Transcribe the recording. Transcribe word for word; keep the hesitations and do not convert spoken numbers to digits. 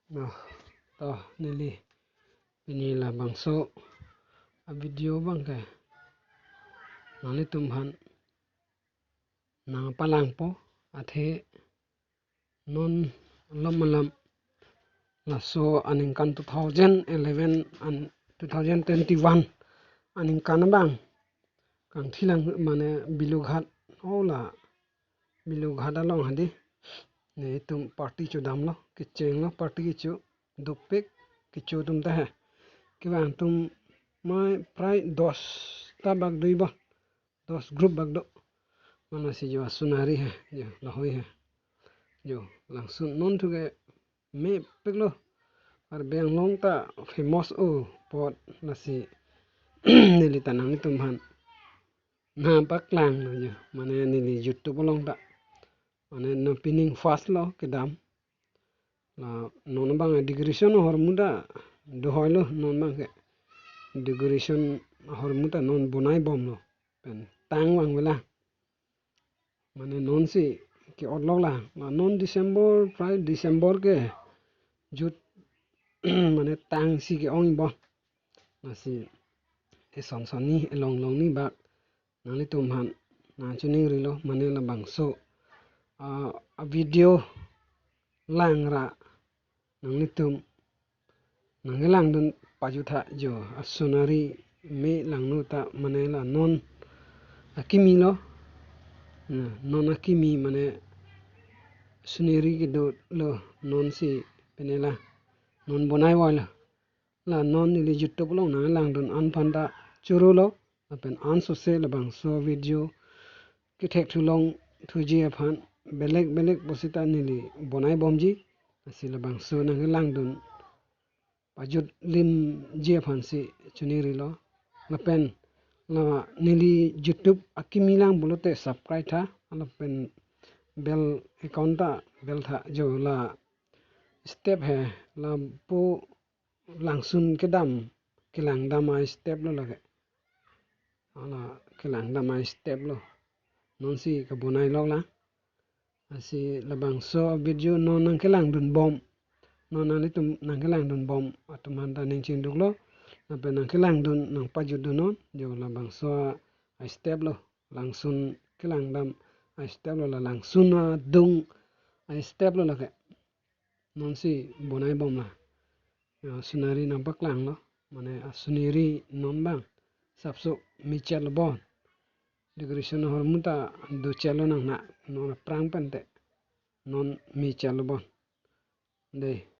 Nah, to neli pini labangso a video abangke nanglitum aphan nangpalangpo, athe non alam alam laso aningkan two thousand eleven and two thousand twenty-one aningkan abang kangthilang mane Bilughat, o la Bilughat along hadi netum party chodamlo, kechenglo, party kecho dopik, kecho atum ta he. Kevang atum mai prai dos ta bak do iba, dos group bak do. Mane si jo a-scenery he, jo lahoi he. Jo langsun non thu ke mepiklo. Karbi Anglong ta famous o apot lasi neli ta nanglitum aphan nangpaklanglo jo. Mane neli YouTube along ta mane non pining first lo kedam. La non abang decoration ahormu ta dohoilo, non abangke decoration ahormu ta non bonaibomlo, pen tang vangvela. Mane non si ke-otlok la, la non December, prai December kejut mane tang si ke-ong iba. Lasi eson sonni, elong longni bak nanglitum aphan nangchiningrilo, mane labangso a, a video langra nanglitum nangkelangdun pajutha jo, a-scenery me langno ta mane la non akimi lo. Na, non akimi mane scenery kedolo, non si pine la non bonaivoilo. La non neli YouTube along nangkelangdun an aphan ta chorolo, lapen ansose labangso video kethek thulong thuji aphan belek belek pusita neli bonaibomji. Lasi labangso nangkelangdun pajutlimji aphansi chiningrilo. Lapen la neli YouTube akimi lang pulote subscribe tha, lapen bell icon ta bell tha jo. La step he, lapu langsun kedam, kelangdam a-step lo lake. Ala kelangdam a-step lo. Non si kebonailok la. Lasi labangso video non nangkelangdunbom, non nanglitum nangkelangdunbom atum aphan ta ning chingduklo. Lapen nangkelangdun nangpajutdunnon jo, labangso a-step lo. Langsun kelangdam a-step lo, la langsun adung a-step lo lake. Non si bonaibom la. Ya, scenery nangpaklanglo. Mane a-scenery non abang sapso mechetlo bon. Decoration ahormu ta dochetlo nang na, non aphrang pen te non mechetlo bon. Dei,